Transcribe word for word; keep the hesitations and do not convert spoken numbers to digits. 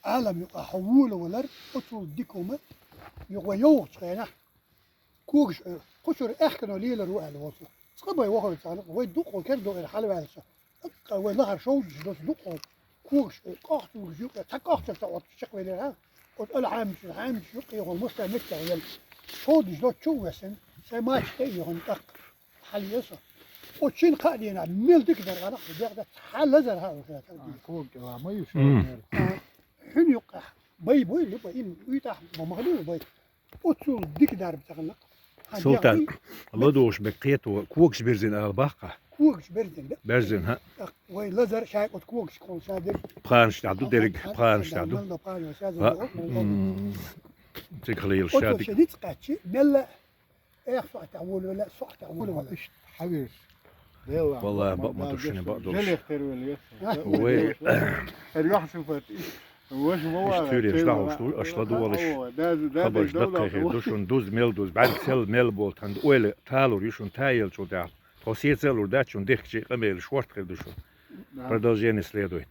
Ӏалам юкъа хьо волавалар, оцул дика хӀума, юкъа вай йовхачу хенахь, когаш Ӏуьйру, кху чуьра аьхкено лелар ву аьлла волчу. Цкъа бай вахар царна, вай дуккхал кер до эр хьалаваьлла со. Ткъа вай лахара шовзткъа долчу дуккхал когаш Ӏуьйру, кӀохцуьнгаш юкъа, цхьа кӀохцар ца оттуш чекхвелира, оцу ала хьаьмчуьра, хьаьмчуьра юкъа, хьол мостагӀа меттехь велла. Шовдаш долчу чу а весина, сайн мача тӀе а йохна тӀаккха. Хьалъе со. Оцу шина кхаа дийнахь мел дика дара гӀанах, дегӀ дац, хьан лазар хьан уьш яцара дийца. Кога кӀела ма ю шо Мм. Хьуьн юккъехь бай буй, ю бай, им уьйтахь ма махали ю бай. Оцул дика дарба тахана. Хьан Султан, дегӀ буй, ладугӀуш бек кхето, когаш бирзина ала баккха. Когаш берзина, да? Берзина, хьа. Вай лазар шай оцу когаш кхол ша дерг. Пханаш тӀехь ду дерг, пханаш тӀехь ду. Мел до пханаш ша Ва- дерг. Мм. Цига хила йилла Оцу ша ше дика. Диц кхаьччи, мелла Эх, соьтехь волавелла, соьтехь волавелла. Иштта хьавирш. Делла. Валлахи, бакъ ма ду шуна, бакъ долуш. Желех тервелла яц. Вай. Эр юьхь сифат. Ваш ма Иштта вара, туьйреш чел дӀахьуш ду, аш ла ду валаш. Хабарш даккхий хир ду шуна, дуз мел дуз, бӀаьрг сел мел болу тхан ойла талур ю шуна, тайелчул тӀехь. Тхо сецалур дац шуна, дехкачийн къамелаш шорта хир ду шуна. Продолжение следует.